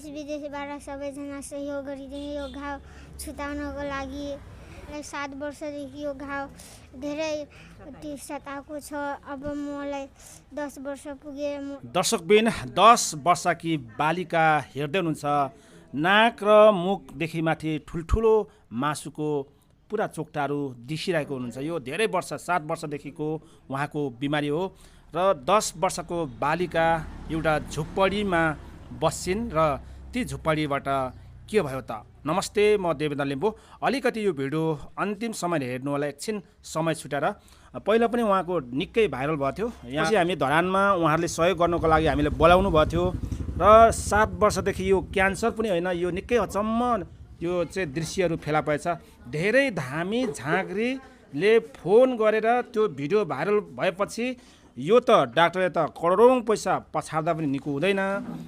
देश विदेशबाट सबैजना सहयोग गरिदिने यो घाउ छुटाउनको लागि 7 वर्षदेखि यो घाउ धेरै सताएको छ। अब मलाई 10 वर्ष पुगे। दर्शकबिन 10 वर्षकी बालिका हेर्दै हुनुहुन्छ, नाक र मुखदेखि माथि ठुल्ठुलो मासुको पुरा चोक्टाहरू दिसिरहेको हुनुहुन्छ। यो धेरै वर्ष 7 वर्षदेखिको उहाँको बिमारी हो र 10 वर्षको बालिका एउटा झुप्पडीमा बस्छिन् र ती झुप्पडीबाट के भयो त? नमस्ते, म देवेन्द्र लिम्बू। अलिकति यो भिडियो अन्तिम समयले हेर्नु होला, एकछिन समय छुटाएर। पहिला पनि उहाँको निकै भाइरल भएको थियो। यहाँ चाहिँ हामी धरानमा उहाँहरूले सहयोग गर्नको लागि हामीले बोलाउनु भएको थियो र 7 वर्षदेखि यो क्यान्सर पनि होइन, यो निकै अचम्म यो चाहिँ दृश्यहरू फेला परेछ। धेरै धामी झाँक्रीले फोन गरेर त्यो भिडियो भाइरल भएपछि यो त डाक्टरले त करोडौँ पैसा पछार्दा पनि निको हुँदैन,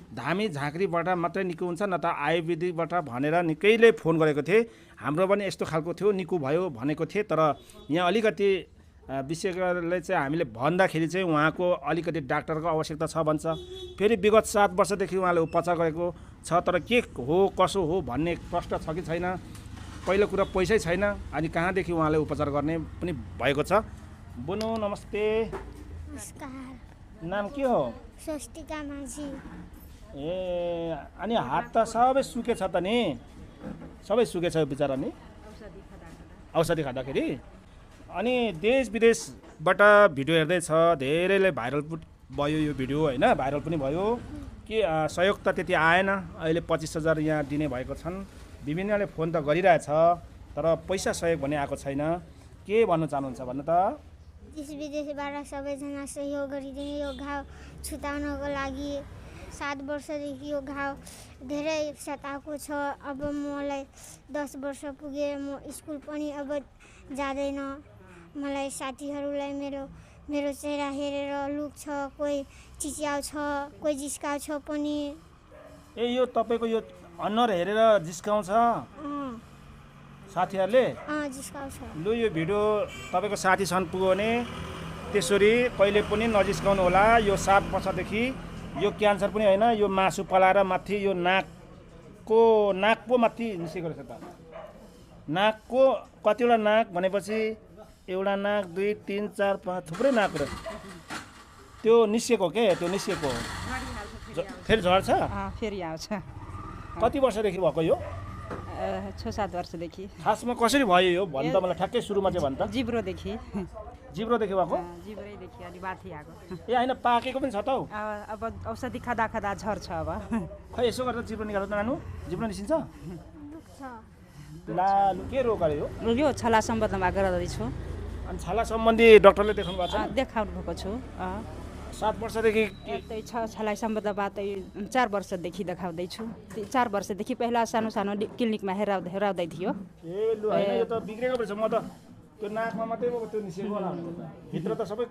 धामी झाँक्रीबाट मात्रै निको हुन्छ न त आयुर्वेदिकबाट भनेर निकैले फोन गरेको थिए। हाम्रो पनि यस्तो खालको थियो, निको भयो भनेको थिए। तर यहाँ अलिकति विशेषज्ञले चाहिँ हामीले भन्दाखेरि चाहिँ उहाँको अलिकति डाक्टरको आवश्यकता छ भन्छ। फेरि विगत 7 वर्षदेखि उहाँले उपचार गरेको छ, तर के हो कसो हो भन्ने प्रश्न छ कि छैन। पहिलो कुरा पैसै छैन, अनि कहाँदेखि उहाँले उपचार गर्ने पनि भएको छ। बोनो नमस्ते, नमस्कार। नाम के हो? स्वस्तिका माझी। ए अनि हात त सबै सुकेछ त नि, सबै सुकेछ बिचरा नि औषधि खाँदाखेरि। अनि देश विदेशबाट भिडियो हेर्दैछ, धेरैले भाइरल भयो यो भिडियो होइन, भाइरल पनि भयो कि सहयोग त त्यति आएन। अहिले 25,000 यहाँ दिने भएको छन्। विभिन्नले फोन त गरिरहेछ, तर पैसा सहयोग भने आएको छैन। के भन्न चाहनुहुन्छ भन्नु त? देश विदेशबाट सबैजना सहयोग गरिदिने यो घाउ छुटाउनको लागि 7 वर्षदेखि यो घाउ धेरै सताएको छ। अब मलाई 10 वर्ष पुगे। म स्कुल पनि अब जाँदैन। मलाई साथीहरूलाई मेरो चेहरा हेरेर लुक्छ, कोही चिच्याउँछ, कोही जिस्काउँछ पनि। ए यो तपाईँको यो अनुहार हेरेर जिस्काउँछ साथीहरूले? जिस्काउँछ। लु यो भिडियो तपाईँको साथीसँग पुग्यो भने त्यसरी कहिले पनि नजिस्काउनु होला। यो 7 वर्षदेखि यो क्यान्सर पनि होइन, यो मासु पलाएर माथि यो नाक पो माथि निस्केको रहेछ त। नाकको कतिवटा नाक भनेपछि एउटा नाक 2 3 4 5 थुप्रै नाक रहेछ। त्यो निस्केको के? त्यो निस्केको फेरि झर्छ? फेरि आउँछ। कति वर्षदेखि भएको यो? 6-7 वर्षदेखि। खासमा कसरी भयो यो भन् त मलाई, ठ्याक्कै सुरुमा चाहिँ भन् त। जिब्रोदेखि भएको? जिब्रैदेखि अलि माथि आएको। ए होइन, पाकेको पनि छ त हौ। अब औषधि खाँदा झर्छ। अब खै यसो गरेर जिब्रो निकाल्नु त नानु, जिब्रो निस्किन्छ? ला लु के रोग अरे यो? यो छाला सम्बन्धमा गर्दैछु। अनि छाला सम्बन्धी डक्टरले देखाउनु भएको छ? देखाउनु भएको छु। 7 वर्षदेखि त्यही छाला सम्बन्धमा 4 वर्षदेखि देखाउँदैछु। 4 वर्षदेखि पहिला सानो सानो क्लिनिकमा हेराउँदै थियो। ए लु होइन, यो त बिग्रेको रहेछ। म त त्यो नाकमा मात्रै त्यो निस्केको होला, भित्र त सबै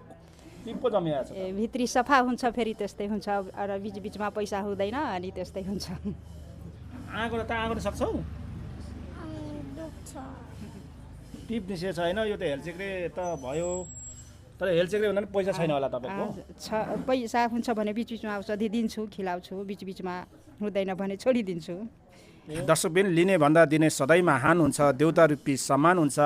पिप्पो जमिएको छ। ए भित्री सफा हुन्छ, फेरि त्यस्तै हुन्छ। र बिचमा पैसा हुँदैन, अनि त्यस्तै हुन्छ। आँगो त आँगो सक्छौ? टिप निस्केको छैन, यो त हेलचेक्रे त भयो। तर हेलचेक्रे भन्दा पनि पैसा छैन होला तपाईँको? पैसा हुन्छ भने बिचबिचमा औषधि दिन्छु, खिलाउँछु। बिचबिचमा हुँदैन भने छोडिदिन्छु। दर्शकबिन लिने भन्दा दिने सधैँ महान हुन्छ, देउता रूपी सम्मान हुन्छ।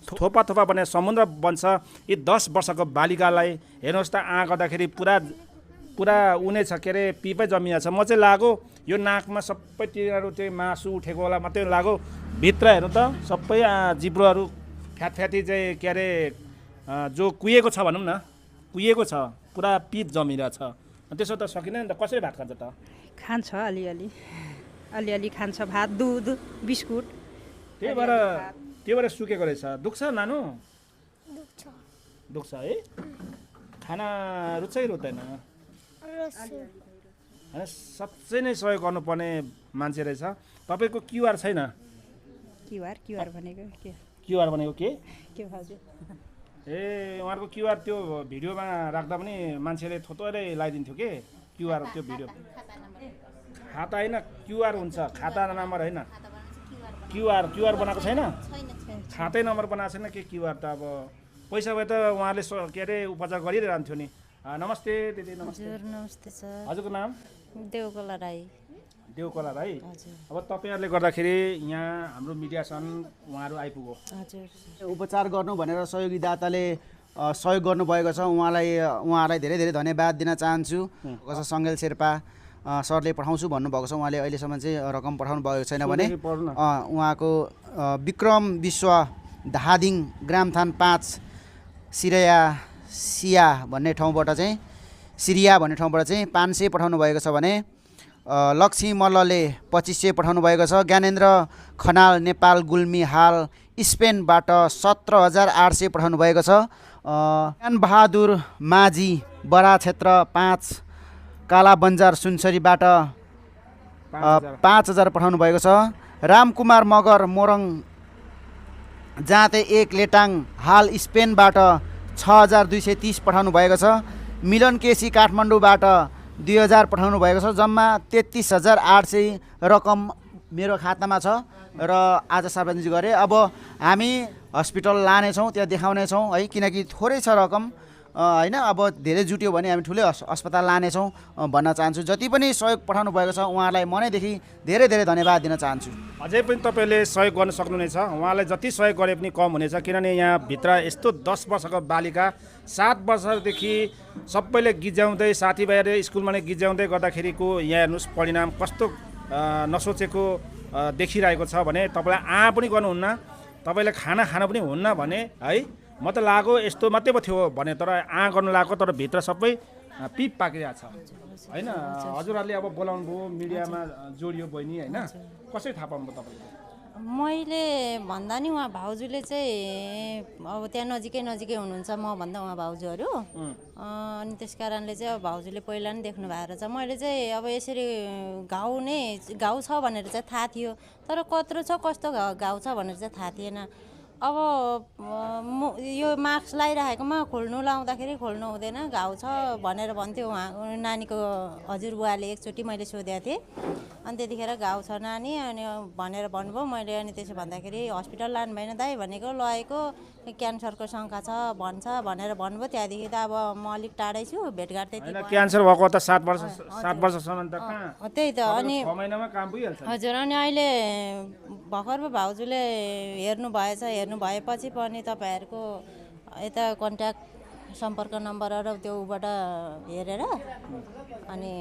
थोपा थोपा भने समुद्र बन्छ। यी 10 वर्षको बालिकालाई हेर्नुहोस् त, आँ गर्दाखेरि पुरा उनी छ, के अरे पिपै जमिया छ। म चाहिँ लाग्यो यो नाकमा सबैतिर त्यो मासु उठेको होला मात्रै लाग्यो। भित्र हेर्नु त सबै जिब्रोहरू फ्याती चाहिँ के अरे जो कुहिएको छ भनौँ न, कुहिएको छ, पुरा पिप जमिरहेछ। त्यसो त सकिँदैन नि त। कसरी भात खान्छ त? खान्छ अलिअलि खान्छ, भात, दुध, बिस्कुट। त्यही भएर सुकेको रहेछ। दुख्छ नानु? दुख्छ है? खाना रुच्छ कि रुच्दैन? होइन, साँच्चै नै सहयोग गर्नुपर्ने मान्छे रहेछ। तपाईँको क्युआर छैन? क्युआर भनेको के? क्युआर भनेको के? हजुर? ए उहाँहरूको क्युआर त्यो भिडियोमा राख्दा पनि मान्छेले थोत्वरै लगाइदिन्थ्यो के क्युआर? त्यो भिडियो खाता होइन, क्युआर हुन्छ, खाता नम्बर होइन। क्युआर बनाएको छैन? खातै नम्बर बनाएको छैन के क्युआर त? अब पैसा भए त उहाँले के अरे उपचार गरिरहन्थ्यो नि। नमस्ते दिदी। नमस्ते। नमस्ते सर। हजुरको नाम? देवकला राई। देउकोला भाइ। हजुर अब तपाईँहरूले गर्दाखेरि यहाँ हाम्रो मिडिया छन्, उहाँहरू आइपुग्यो। हजुर उपचार गर्नु भनेर सहयोगी दाताले सहयोग गर्नुभएको छ, उहाँलाई धेरै धेरै धन्यवाद दिन चाहन्छु। कसै सङ्गेल शेर्पा सरले पठाउँछु भन्नुभएको छ, उहाँले अहिलेसम्म चाहिँ रकम पठाउनु भएको छैन भने उहाँको विक्रम विश्व धादिङ ग्रामथान 5 सिरिया भन्ने ठाउँबाट चाहिँ 500 पठाउनु भएको छ भने लक्ष्मी मल्लले 2500 पठाउनु भएको छ। ज्ञानेन्द्र खनाल नेपाल गुल्मी हाल स्पेनबाट 17,800 पठाउनु भएको छ। ज्ञानबहादुर माझी बडा क्षेत्र 5 काला बन्जार सुनसरीबाट 5,000 पठाउनु भएको छ। रामकुमार मगर मोरङ जाँते 1 लेटाङ हाल स्पेनबाट 6,230 पठाउनु भएको छ। मिलन केसी काठमाडौँबाट 2,000 पठाउनु भएको छ। जम्मा 33,800 रकम मेरो खातामा छ र आज सार्वजनिक गरेँ। अब हामी हस्पिटल लानेछौँ, त्यहाँ देखाउनेछौँ है, किनकि थोरै छ रकम होइन। अब धेरै जुट्यो भने हामी ठुलै अस्पताल लानेछौँ भन्न चाहन्छु। जति पनि सहयोग पठाउनु भएको छ उहाँलाई मनैदेखि धेरै धेरै धन्यवाद दिन चाहन्छु। अझै पनि तपाईँले सहयोग गर्न सक्नुहुनेछ, उहाँलाई जति सहयोग गरे पनि कम हुनेछ, किनभने यहाँभित्र यस्तो 10 वर्षको बालिका 7 वर्षदेखि सबैले गिज्याउँदै साथीभाइहरू स्कुलमा नै गिज्याउँदै गर्दाखेरिको यहाँ हेर्नुहोस् परिणाम कस्तो नसोचेको देखिरहेको छ भने तपाईँलाई पनि गर्नुहुन्न, तपाईँले खाना पनि हुन्न भने है। म त लाग्यो यस्तो मात्रै पो थियो भने, तर गर्नु लाग्यो तर भित्र सबै पिप पाकिरहेको छ होइन। हजुरहरूले अब बोलाउनु भयो, मिडियामा जोडियो बहिनी होइन, कसरी थाहा पाउनुभयो तपाईँले? मैले भन्दा नि उहाँ भाउजूले चाहिँ अब त्यहाँ नजिकै हुनुहुन्छ म भन्दा उहाँ भाउजूहरू, अनि त्यस कारणले चाहिँ अब भाउजूले पहिला नै देख्नु भएको रहेछ। मैले चाहिँ अब यसरी घाउ छ भनेर चाहिँ थाहा थियो, तर कत्रो छ कस्तो घाउ छ भनेर चाहिँ थाहा थिएन। अब यो मास्क लगाइराखेकोमा लाउँदाखेरि खोल्नु हुँदैन, घाउ छ भनेर भन्थ्यो उहाँ नानीको हजुरबुवाले। एकचोटि मैले सोधेको थिएँ अनि त्यतिखेर घाउ छ नानी अनि भनेर भन्नुभयो। मैले अनि त्यसो भन्दाखेरि हस्पिटल लानु भएन दाइ भनेको, लगेको क्यान्सरको शङ्का छ भनेर भन्नुभयो। त्यहाँदेखि त अब म अलिक टाढै छु, भेटघाट त्यति क्यान्सर भएको त 7 वर्षसम्म त कहाँ, त्यही त। अनि 6 महिनामा काम पुगिहाल्छ। हजुर, अनि अहिले भर्खर भाउजूले हेर्नु भएपछि पनि तपाईँहरूको यता कन्ट्याक्ट सम्पर्क नम्बरहरू त्यो उबाट हेरेर अनि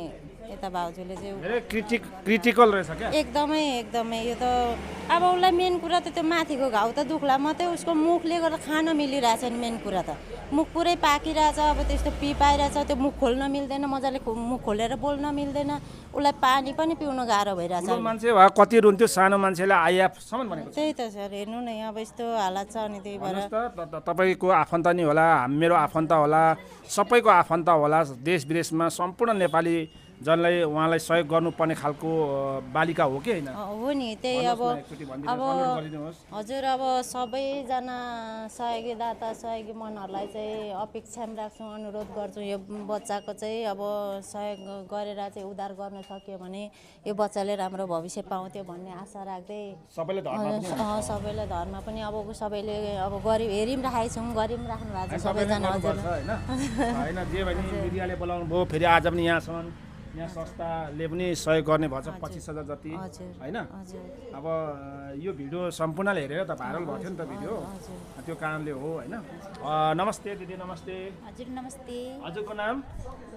यता भाउजूले चाहिँ धेरै क्रिटिकल रहेछ क्या। एकदमै यो त अब उसलाई मेन कुरा त त्यो माथिको घाउ त दुख्ला मात्रै, उसको मुखले गर्दा खान मिलिरहेछ नि। मेन कुरा त मुख पुरै पाकिरहेछ, अब त्यस्तो पिपाइरहेछ, त्यो मुख खोल्न मिल्दैन, मजाले मुख खोलेर बोल्न मिल्दैन, उसलाई पानी पनि पिउन गाह्रो भइरहेछ। मान्छे कति रुन्थ्यो, सानो मान्छेलाई आइएफसम्म भनेको। त्यही त सर, हेर्नु न अब यस्तो हालत छ। अनि त्यही भएर तपाईँको आफन्त नि होला, मेरो आफन्त होला, सबैको आफन्त होला, देश विदेशमा सम्पूर्ण नेपाली जनलाई उहाँलाई सहयोग गर्नुपर्ने खालको बालिका हो कि होइन? हो नि, त्यही अब हजुर अब सबैजना सहयोगी दाता सहयोगी मनहरूलाई चाहिँ अपेक्षामा राख्छु, अनुरोध गर्छु। यो बच्चाको चाहिँ अब सहयोग गरेर चाहिँ उद्धार गर्न सक्यो भने यो बच्चाले राम्रो भविष्य पाउँथ्यो भन्ने आशा राख्दै सबैलाई धर्म पनि अब सबैले अब हेरिराखेको छौँ, गरिराख्नु भएको छ सबैजना। हजुर होइन जे भने मिडियाले बोलाउनु भयो, फेरि आज पनि यहाँसम्म यहाँ संस्थाले पनि सहयोग गर्ने भएछ 25,000 जति होइन। अब यो भिडियो सम्पूर्णले हेरेर त भाइरल भएको थियो नि त भिडियो, त्यो कारणले हो होइन। नमस्ते दिदी। नमस्ते। हजुर नमस्ते। हजुरको नाम?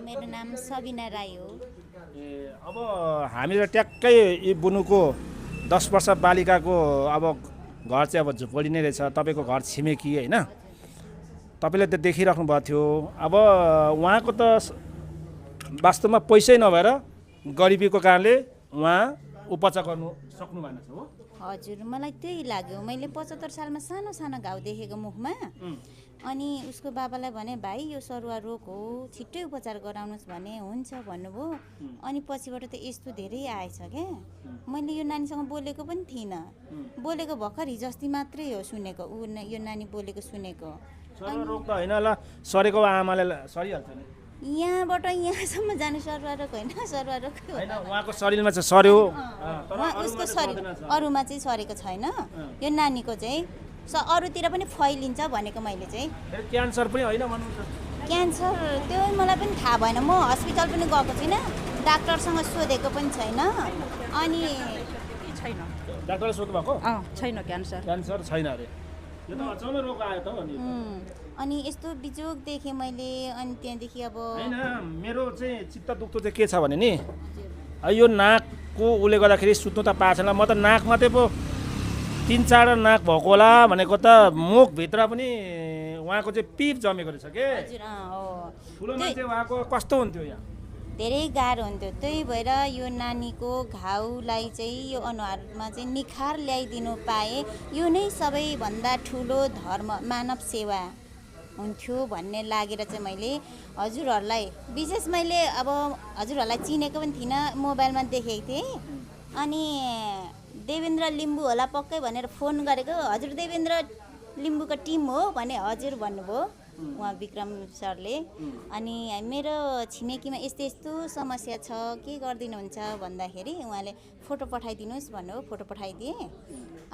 मेरो नाम सबिना राई हो। अब हामीले ट्याक्कै यी बुनुको 10 वर्ष बालिकाको अब घर चाहिँ अब झुपडी नै रहेछ, तपाईँको घर छिमेकी होइन, तपाईँले त देखिराख्नु भएको थियो। अब उहाँको त वास्तवमा पैसै नभएर गरिबीको कारणले उहाँ उपचार गर्नु सक्नु भएन हो? हजुर, मलाई त्यही लाग्यो। मैले 75 सालमा सानो घाउ देखेको मुखमा, अनि उसको बाबालाई भने भाइ यो सरुवा रोग हो, छिट्टै उपचार गराउनुहोस् भने हुन्छ भन्नुभयो। अनि पछिबाट त यस्तो धेरै आएछ क्या। मैले यो नानीसँग बोलेको पनि थिइनँ, बोलेको भर्खर हिजो अस्ति मात्रै हो सुनेको, यो नानी बोलेको सुनेको। सरुवा रोग त होइन ल, सरेको आमाले सरिहाल्छ नि। यहाँबाट यहाँसम्म जानु सरुवा रोग होइन, सरुवा रोग होइन, उहाँको शरीरमा चाहिँ सर्यो, उसको शरीर अरूमा चाहिँ सरेको छैन। यो नानीको चाहिँ अरूतिर पनि फैलिन्छ भनेको मैले चाहिँ। क्यान्सर पनि होइन भन्नुहुन्छ? क्यान्सर त्यो मलाई पनि थाहा भएन, म हस्पिटल पनि गएको छुइनँ, डाक्टरसँग सोधेको पनि छैन। अनि छैन डाक्टरले सोध्नु भएको छैन क्यान्सर क्यान्सर छैन अरे यो त अचम्म रोग आयो त अनि अनि यस्तो बिजोग देखेँ मैले। अनि त्यहाँदेखि अब होइन मेरो चाहिँ चित्त दुख्दो चाहिँ के छ भने नि यो नाकको उसले गर्दाखेरि सुत्नु त पाएको छैन। म त नाक मात्रै पो 3-4 नाक भएको होला भनेको त मुखभित्र पनि उहाँको चाहिँ पिप जमेको रहेछ के हजुर हो ठुलो मान्छे उहाँको कस्तो हुन्थ्यो यहाँ धेरै गाह्रो हुन्थ्यो। त्यही भएर यो नानीको घाउलाई चाहिँ यो अनुहारमा चाहिँ निखार ल्याइदिनु पाए यो नै सबैभन्दा ठुलो धर्म मानव सेवा हुन्थ्यो भन्ने लागेर चाहिँ मैले हजुरहरूलाई विशेष मैले अब हजुरहरूलाई चिनेको पनि थिइनँ, मोबाइलमा देखेको थिएँ। अनि देवेन्द्र लिम्बू होला पक्कै भनेर फोन गरेको। हजुर देवेन्द्र लिम्बूको टिम हो भने हजुर भन्नुभयो उहाँ विक्रम सरले। अनि मेरो छिमेकीमा यस्तो यस्तो समस्या छ के गरिदिनुहुन्छ भन्दाखेरि उहाँले फोटो पठाइदिनुहोस् भन्नुभयो। फोटो पठाइदिएँ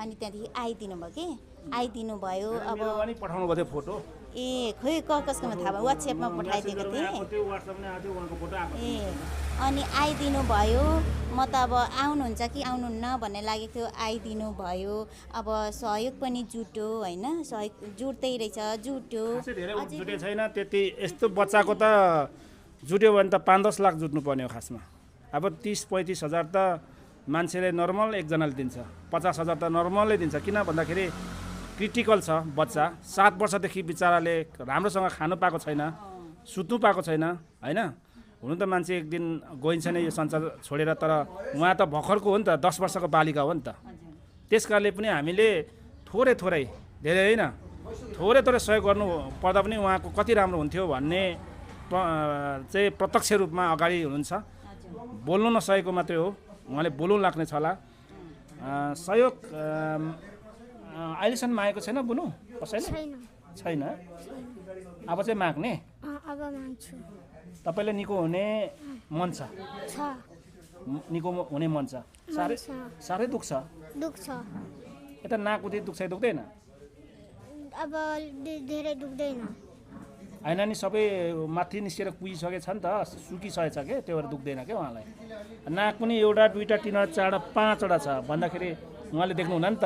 अनि त्यहाँदेखि आइदिनु भयो कि आइदिनु भयो। अब अनि पठाउनु भयो फोटो ए खोइ कसकोमा थाहा भयो, वाट्सएपमा पठाइदिएको थिएँ। ए अनि आइदिनु भयो। म त अब आउनुहुन्छ कि आउनुहुन्न भन्ने लागेको थियो, आइदिनु भयो। अब सहयोग पनि जुट्यो होइन, सहयोग जुट्दै रहेछ, जुट्यो। धेरै जुटेको छैन त्यति। यस्तो बच्चाको त जुट्यो भने त 5-10 लाख जुट्नु पर्ने हो खासमा। अब 30-35 हजार त मान्छेले नर्मल एकजनाले दिन्छ, 50 हजार त नर्मलले दिन्छ। किन भन्दाखेरि क्रिटिकल छ बच्चा, 7 वर्षदेखि बिचराले राम्रोसँग खानु पाएको छैन, सुत्नु पाएको छैन होइन। हुनु त मान्छे एक दिन गइन्छ नै यो संसार छोडेर, तर उहाँ त भर्खरको हो नि त, 10 वर्षको बालिका हो नि त। त्यस कारणले पनि हामीले थोरै धेरै होइन थोरै सहयोग गर्नु पर्दा पनि उहाँको कति राम्रो हुन्थ्यो भन्ने चाहिँ प्रत्यक्ष रूपमा अगाडि हुनुहुन्छ। बोल्नु नसकेको मात्रै हो, उहाँले बोल्नु लाग्ने छ होला। सहयोग अहिलेसम्म मागेको छैन बुनु कसैले? छैन। अब चाहिँ माग्ने? अब माग्छु। तपाईँले निको हुने मन छ? निको हुने मन छ। साह्रै दुख्छ? यता नाक उति दुख्छ दुख्दैन? अब धेरै दुख्दैन। होइन नि सबै माथि निस्केर कुहिसकेको छ नि त, सुकिसकेको छ क्या, त्यो भएर दुख्दैन क्या उहाँलाई। नाक पनि एउटा 2टा 3वटा 4वटा 5वटा छ भन्दाखेरि उहाँले देख्नुहुन्न नि त,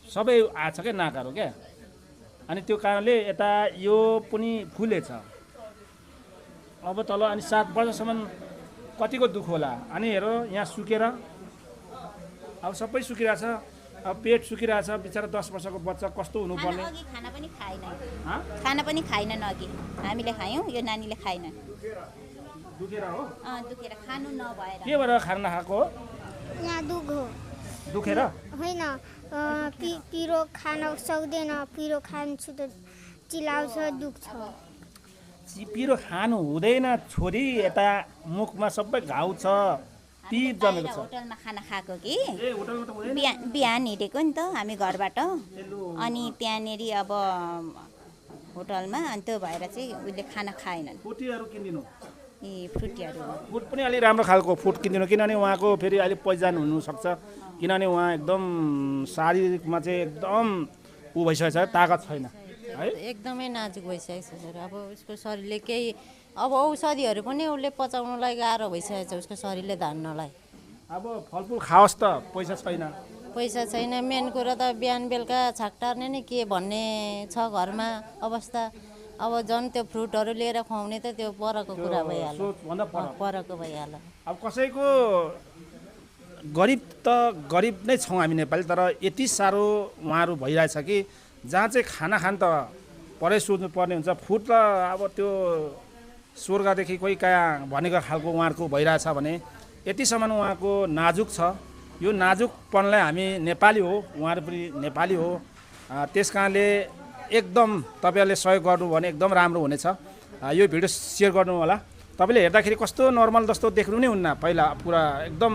सबै आएको छ क्या नाकहरू क्या। अनि त्यो कारणले यता यो पनि फुलेछ अब तल। अनि 7 वर्षसम्म कतिको दुःख होला। अनि हेर यहाँ सुकेर अब सबै सुकिरहेछ, अब पेट सुकिरहेछ। बिचरा 10 वर्षको बच्चा कस्तो हुनुपर्ने। खाना पनि खाएनन् अघि, हामीले खायौँ, यो नानीले खाएन। दुखेर हो? दुखेर खानु नभएर। के भएर खाना नखाएको हो? यहाँ दुख हो। दुखेर होइन, पिरो खान सक्दैन। पिरो खान्छु त चिलाउँछ, दुख्छ। पिरो खानु हुँदैन छोरी, यता मुखमा सबै घाउ छ, पिप जमेको छ। होटलमा खाना खाएको कि ए होटलमा त हुँदैन। बिहान हिँडेको नि त हामी घरबाट। अनि त्यहाँनेरि अब होटलमा, अनि त्यो भएर चाहिँ उसले खाना खाएनन्। फुटीहरू किनिदिनु? ए फ्रुटीहरू। फुड पनि अलि राम्रो खालको फुड किनिदिनु, किनभने उहाँको फेरि अहिले पहिचान हुनसक्छ। किनभने उहाँ एकदम शारीरिकमा चाहिँ एकदम ऊ भइसकेको छ, तागत छैन है, एकदमै नाजुक भइसकेको छ सर। अब उसको शरीरले केही अब औषधिहरू पनि उसले पचाउनलाई गाह्रो भइसकेको छ उसको शरीरले धान्नलाई। अब फलफुल खाओस् त पैसा छैन। पैसा छैन, मेन कुरो त बिहान बेलुका छाक टार्ने नै के भन्ने छ घरमा अवस्था। अब झन् त्यो फ्रुटहरू लिएर खुवाउने त त्यो परको कुरा भइहाल्यो, परको भइहाल्यो। अब कसैको गरिब त गरिब नै छौँ हामी नेपाली, तर यति साह्रो उहाँहरू भइरहेछ कि जहाँ चाहिँ खाना खान त परै सोच्नु पर्ने हुन्छ। फुड त अब त्यो स्वर्गदेखि कोही कहाँ भनेको खालको उहाँहरूको भइरहेछ भने यतिसम्म उहाँको नाजुक छ। यो नाजुकपनलाई हामी नेपाली हो, उहाँहरू पनि नेपाली हो, त्यस कारणले एकदम तपाईँहरूले सहयोग गर्नु भने एकदम राम्रो हुनेछ। यो भिडियो सेयर गर्नु होला। तपाईँले हेर्दाखेरि कस्तो नर्मल जस्तो देख्नु नै हुन्न, पहिला पुरा एकदम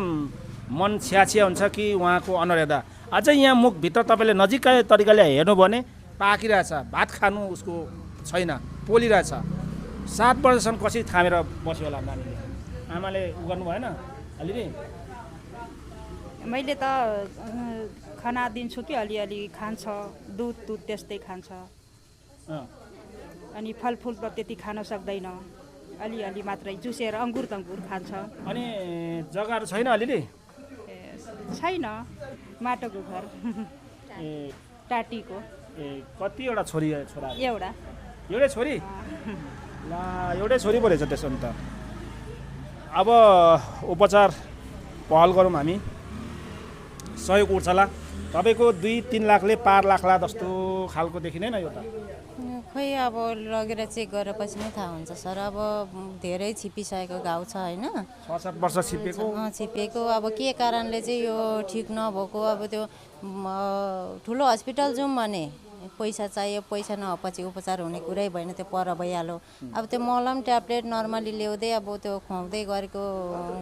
मन छ्याछिया हुन्छ कि उहाँको अनुहार हेर्दा। अझै यहाँ मुखभित्र तपाईँले नजिकै तरिकाले हेर्नु भने पाकिरहेछ, भात खानु उसको छैन, पोलिरहेछ। 7 वर्षसम्म कसरी थामेर बस्यो होला नानीले? आमाले उ गर्नु भएन अलिअलि? मैले त खाना दिन्छु कि अलिअलि खान्छ, दुध त्यस्तै खान्छ। अनि फलफुल त त्यति खान सक्दैन। अलिअलि मात्रै चुसेर अङ्गुर तङ्गुर खान्छ। अनि जग्गाहरू छैन अलिअलि? छैन, माटोको घर ए टाटीको। कतिवटा छोरी छोरा? एउटै छोरी? ला एउटै छोरी पो रहेछ त्यसो भने त। अब उपचार पहल गरौँ हामी, सहयोग उठ्छला। तपाईँको 2-3 लाखले पार लाखला जस्तो खालको देखिँदैन यो त? खोइ अब लगेर चेक गरेपछि नै थाहा हुन्छ सर। अब धेरै छिपिसकेको घाउ छ होइन, 6-7 वर्ष छिपेको। अब के कारणले चाहिँ यो ठिक नभएको, अब त्यो ठुलो हस्पिटल जाउँ भने पैसा चाहियो, पैसा नभएपछि उपचार हुने कुरै भएन, त्यो पर भइहाल्यो। अब त्यो मलम ट्याब्लेट नर्मली ल्याउँदै अब त्यो खुवाउँदै गरेको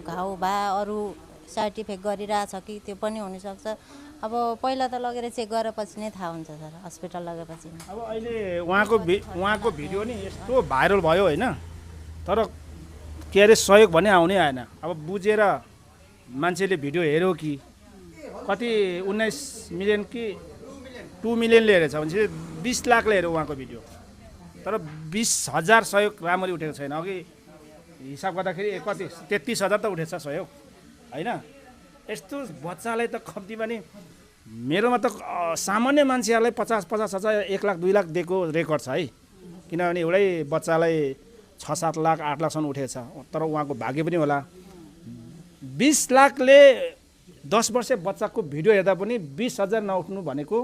घाउ भा अरू साइड इफेक्ट गरिरहेछ कि त्यो पनि हुनसक्छ। अब पहिला त लगेर चेक गरेपछि नै थाहा हुन्छ सर, हस्पिटल लगेपछि। अब अहिले उहाँको भिडियो नि यस्तो भाइरल भयो होइन, तर के अरे सहयोग भने आउनै आएन। अब बुझेर मान्छेले भिडियो हेऱ्यो कि कति 19 मिलियन कि 2 मिलियनले हेरेछ भने चाहिँ 20 लाखले हेऱ्यो उहाँको भिडियो, तर 20,000 सहयोग राम्ररी उठेको छैन। अघि हिसाब गर्दाखेरि कति 33,000 त उठेछ सहयोग होइन। यस्तो बच्चालाई त कम्ती पनि मेरोमा त सामान्य मान्छेहरूलाई 50,000, 1 लाख 2 लाख दिएको रेकर्ड छ है। किनभने एउटै बच्चालाई 6-7 लाख 8 लाखसम्म उठेको छ, तर उहाँको भाग्य पनि होला। 20 लाखले 10 वर्षे बच्चाको भिडियो हेर्दा पनि 20,000 नउठ्नु भनेको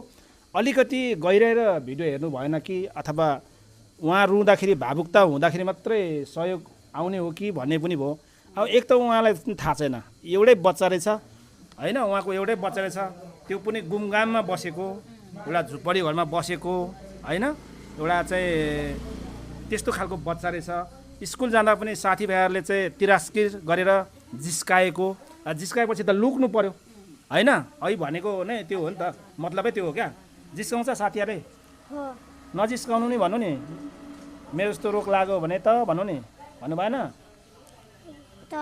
अलिकति गहिराएर भिडियो हेर्नु भएन कि, अथवा उहाँ रुँदाखेरि भावुकता हुँदाखेरि मात्रै सहयोग आउने हो कि भन्ने पनि भयो। अब एक त उहाँलाई थाहा छैन, एउटै बच्चा रहेछ होइन, उहाँको एउटै बच्चा रहेछ, त्यो पनि गुमगाममा बसेको, एउटा झुपडी घरमा बसेको होइन, एउटा चाहिँ त्यस्तो खालको बच्चा रहेछ। स्कुल जाँदा पनि साथीभाइहरूले चाहिँ तिरस्कृत गरेर जिस्काएपछि त लुक्नु पर्यो होइन। है भनेको नै त्यो हो नि त, मतलबै त्यो हो क्या, जिस्काउँछ साथीहरूले। नजिस्काउनु नि भन्नु नि, मेरो जस्तो रोग लाग्यो भने त भन्नु नि, भन्नु भएन त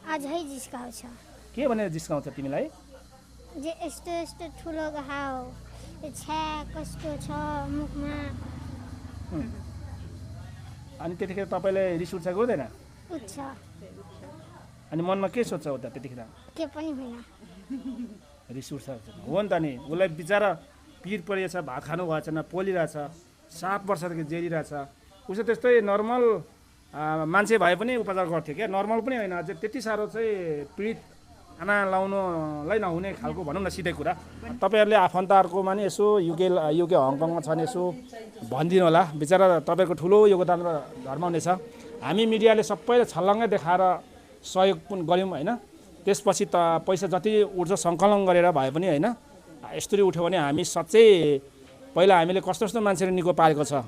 अझै जिस्काउँछ। के भनेर जिस्काउँछ तिमीलाई? जे यस्तो ठुलो घाउ छ्या कस्तो छ मुखमा। अनि त्यतिखेर तपाईँलाई रिस उठ्छ हुँदैन? उठ्छ। अनि मनमा के सोध्छ उता त्यतिखेर? के पनि होइन, रिस उठ्छ हो नि त। नि उसलाई बिचरा पिर परिरहेछ, भात खानु भएको छैन, पोलिरहेछ, 7 वर्षदेखि जेरिरहेछ। उसो त्यस्तै नर्मल मान्छे भए पनि उपचार गर्थ्यो क्या, नर्मल पनि होइन। अझै त्यति साह्रो चाहिँ पीडित खाना लाउनलाई नहुने खालको भनौँ न सिधै कुरा। तपाईँहरूले आफन्तहरूकोमा नि यसो युके हङकङमा छन् यसो भनिदिनु होला, बिचरा तपाईँको ठुलो योगदान र धर्म हुनेछ। हामी मिडियाले सबैले छल्लङ्गै देखाएर सहयोग पनि गऱ्यौँ होइन, त्यसपछि त पैसा जति उठ्छ सङ्कलन गरेर भए पनि होइन, यस्तरी उठ्यो भने हामी साँच्चै पहिला हामीले कस्तो कस्तो मान्छेले निको पारेको छ,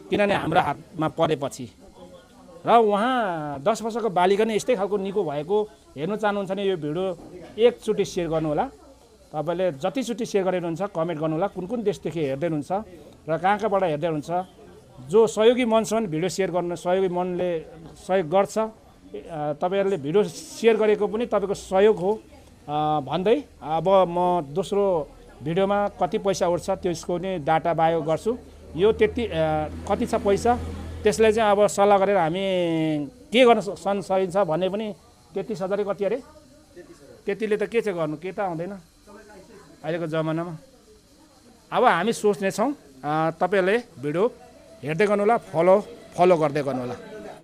किनभने हाम्रो हातमा परेपछि। र उहाँ 10 वर्षको बालिका नै यस्तै खालको निको भएको हेर्नु चाहनुहुन्छ भने यो भिडियो एकचोटि सेयर गर्नु होला। तपाईँले जतिचोटि सेयर गरिरहनुहुन्छ कमेन्ट गर्नु होला, कुन देशदेखि हेर्दै हुनुहुन्छ र कहाँबाट हेर्दै हुनुहुन्छ। जो सहयोगी मन छ भने भिडियो सेयर गर्नु, सहयोगी मनले सहयोग गर्छ। तपाईँहरूले भिडियो सेयर गरेको पनि तपाईँको सहयोग हो भन्दै अब म दोस्रो भिडियोमा कति पैसा उठ्छ त्यसको नि डाटा बायो गर्छु। यो त्यति कति छ पैसा त्यसलाई चाहिँ अब सल्लाह गरेर हामी के गर्न सकिन्छ भन्ने पनि 33,000 कति अरे, त्यतिले त के चाहिँ गर्नु, के त आउँदैन अहिलेको जमानामा। अब हामी सोच्नेछौँ, तपाईँहरूले भिडियो हेर्दै गर्नु होला, फलो गर्दै गर्नु होला।